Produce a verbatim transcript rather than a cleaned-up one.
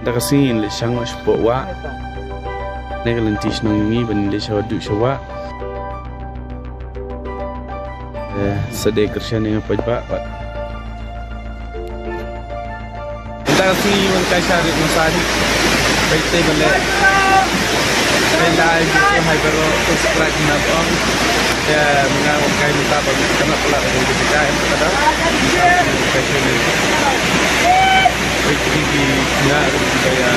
Ta ka sngi ngin leit shang shapoh wah. Ne ka lynti shnong ngi ban leit sha wah, duh sha wah. Eh, sa dei kyrshan ïa nga paidbah pat. Mynta ka sngi wan kai sha rit massage. Peit te ba leh. Peit lai video hai baroh, subscribe na ba ong. Te mynta wan kai mynta ba kane pala ba kita em kada. Kai sha ni. Peit ki ki na ba ya.